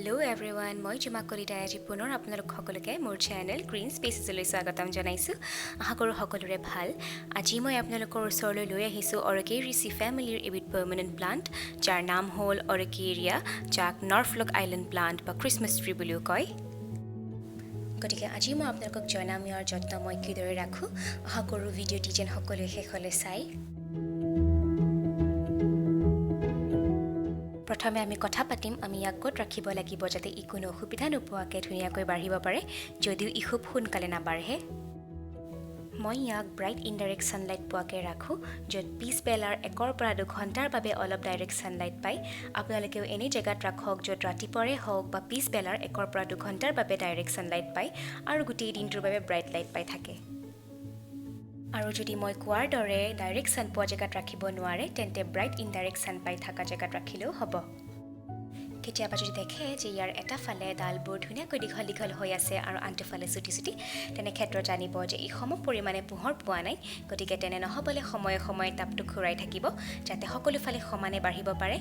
Hello' everyone, মই জুমা কলিতাই আজি পুনৰ আপোনালোক সকলোকে মোৰ চেনেল গ্ৰীণ স্পেচেছলৈ স্বাগতম জনাইছোঁ। আশা কৰোঁ সকলোৰে ভাল। আজি মই আপোনালোকৰ ওচৰলৈ লৈ আহিছোঁ অৰকেৰিচি ফেমিলিৰ এবিধ পাৰ্মানেণ্ট প্লাণ্ট, যাৰ নাম হ'ল অৰকেৰিয়া, যাক নৰফলক আইলেণ্ড প্লাণ্ট বা খ্ৰীষ্টমাছ ট্ৰী বুলিও কয়। গতিকে আজি মই আপোনালোকক জনাম ইয়াৰ যত্ন মই কিদৰে ৰাখোঁ। আশা কৰোঁ ভিডিঅ'টি যেন সকলোৱে শেষলৈ চাই। প্ৰথমে আমি কথা পাতিম আমি ইয়াক ক'ত ৰাখিব লাগিব, যাতে ই কোনো অসুবিধা নোপোৱাকৈ ধুনীয়াকৈ বাঢ়িব পাৰে, যদিও ই খুব সোনকালে নাবাঢ়ে। মই ইয়াক ব্ৰাইট ইনডাইৰেক্ট ছানলাইট পোৱাকৈ ৰাখোঁ, য'ত পিছবেলাৰ 1ৰ পৰা 2 ঘণ্টাৰ বাবে অলপ ডাইৰেক্ট ছানলাইট পায়। আপোনালোকেও এনে জেগাত ৰাখক য'ত ৰাতিপুৱাৰে হওক বা পিছবেলাৰ 1ৰ পৰা 2 ঘণ্টাৰ বাবে ডাইৰেক্ট ছানলাইট পায় আৰু গোটেই দিনটোৰ বাবে ব্ৰাইট লাইট পাই থাকে। আৰু যদি মই কোৱাৰ দৰে ডাইৰেক্ট ছান পোৱা জেগাত ৰাখিব নোৱাৰে, তেন্তে ব্ৰাইট ইনডাইৰেক্ট ছান পাই থকা জেগাত ৰাখিলেও হ'ব। কেতিয়াবা যদি দেখে যে ইয়াৰ এটা ফালে ডালবোৰ ধুনীয়াকৈ দীঘল দীঘল হৈ আছে আৰু আনটো ফালে চুটি চুটি, তেনে ক্ষেত্ৰত জানিব যে ই সম পৰিমাণে পোহৰ পোৱা নাই। গতিকে তেনে নহ'বলৈ সময়ে সময়ে টাবটো ঘূৰাই থাকিব, যাতে সকলো ফালে সমানে বাঢ়িব পাৰে।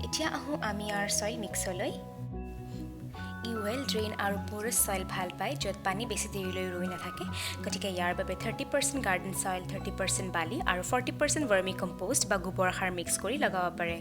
এতিয়া আহোঁ আমি ইয়াৰ চইল মিক্সলৈ। ই ৱেল ড্ৰেইন আৰু প'ৰাছ চইল ভাল পায়, য'ত পানী বেছি দেৰিলৈ ৰৈ নাথাকে। গতিকে ইয়াৰ বাবে 30% গাৰ্ডেন চইল, 30% বালি আৰু 40% ভাৰ্মি কম্প'ষ্ট বা গোবৰ সাৰ মিক্স কৰি লগাব পাৰে।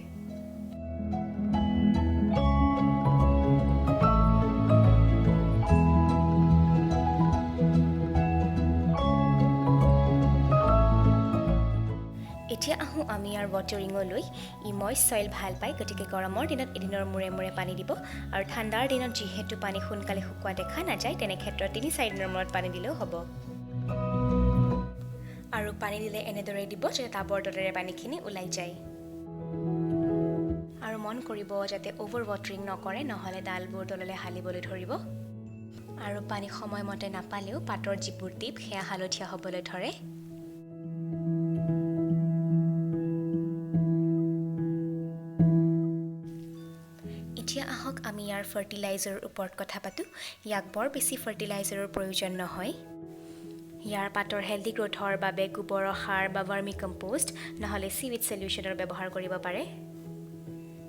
এতিয়া আহোঁ আমি ইয়াৰ ৱাটাৰিঙলৈ। ই মইষ্ট চইল ভাল পায়, গতিকে গৰমৰ দিনত এদিনৰ মূৰে মূৰে পানী দিব আৰু ঠাণ্ডাৰ দিনত যিহেতু পানী সোনকালে শুকোৱা দেখা নাযায়, তেনে ক্ষেত্ৰত 3-4 দিনৰ মূৰত পানী দিলেও হ'ব। আৰু পানী দিলে এনেদৰে দিব যাতে টাবৰ তলেৰে পানীখিনি ওলাই যায়। আৰু মন কৰিব যাতে অ'ভাৰ ৱাটাৰিং নকৰে, নহ'লে ডালবোৰ তললৈ হালিবলৈ ধৰিব আৰু পানী সময়মতে নাপালেও পাতৰ যিবোৰ টিপ, সেয়া হালধীয়া হ'বলৈ ধৰে। এতিয়া আহক আমি ইয়াৰ ফাৰ্টিলাইজাৰৰ ওপৰত কথা পাতোঁ। ইয়াক বৰ বেছি ফাৰ্টিলাইজাৰৰ প্ৰয়োজন নহয়। ইয়াৰ পাতৰ হেল্ডি গ্ৰ'থৰ বাবে গোবৰৰ সাৰ বা ভাৰ্মি কম্প'ষ্ট নহ'লে চিউইড চলিউশ্যনৰ ব্যৱহাৰ কৰিব পাৰে।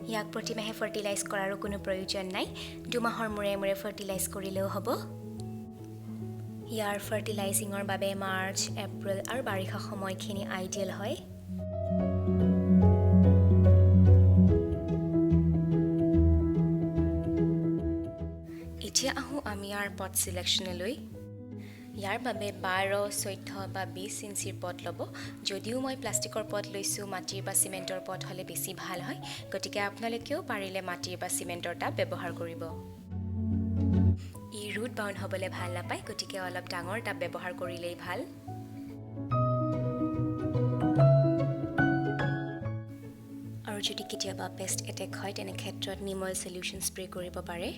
ইয়াক প্ৰতিমাহে ফাৰ্টিলাইজ কৰাৰো কোনো প্ৰয়োজন নাই। 2 মাহৰ মূৰে মূৰে ফাৰ্টিলাইজ কৰিলেও হ'ব। ইয়াৰ ফাৰ্টিলাইজিঙৰ বাবে মাৰ্চ, এপ্ৰিল আৰু বাৰিষা সময়খিনি আইডিয়েল হয়। এতিয়া আহোঁ আমি ইয়াৰ পট চিলেকশ্যনলৈ। ইয়াৰ বাবে 12, 14 বা 20 ইঞ্চিৰ পট ল'ব। যদিও মই প্লাষ্টিকৰ পট লৈছোঁ, মাটিৰ বা চিমেণ্টৰ পট হ'লে বেছি ভাল হয়। গতিকে আপোনালোকেও পাৰিলে মাটিৰ বা চিমেণ্টৰ টাব ব্যৱহাৰ কৰিব। ই ৰুট বাউণ্ড হ'বলৈ ভাল নাপায়, গতিকে অলপ ডাঙৰ টাব ব্যৱহাৰ কৰিলেই ভাল। আৰু যদি কেতিয়াবা পেষ্ট এটেক হয়, তেনে ক্ষেত্ৰত নিম অইল চলিউশ্যন স্প্ৰে কৰিব পাৰে।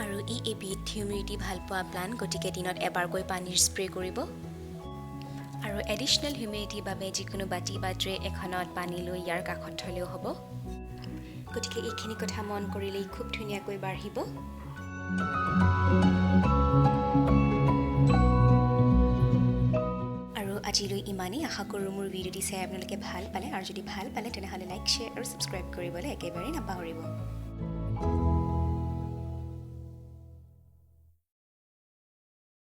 আৰু ই এবিধ হিউমিডিটি ভাল পোৱা প্লাণ্ট, গতিকে দিনত এবাৰকৈ পানীৰ স্প্ৰে কৰিব। আৰু এডিশ্যনেল হিউমিডিটিৰ বাবে যিকোনো বাতি বা ট্ৰে এখনত পানী লৈ ইয়াৰ কাষত থ'লেও হ'ব। গতিকে এইখিনি কথা মন কৰিলেই খুব ধুনীয়াকৈ বাঢ়িব। আৰু আজিলৈ ইমানেই। আশা কৰোঁ মোৰ ভিডিঅ'টি চাই আপোনালোকে ভাল পালে। আৰু যদি ভাল পালে, তেনেহ'লে লাইক, শ্বেয়াৰ আৰু ছাবস্ক্ৰাইব কৰিবলৈ একেবাৰে নাপাহৰিব।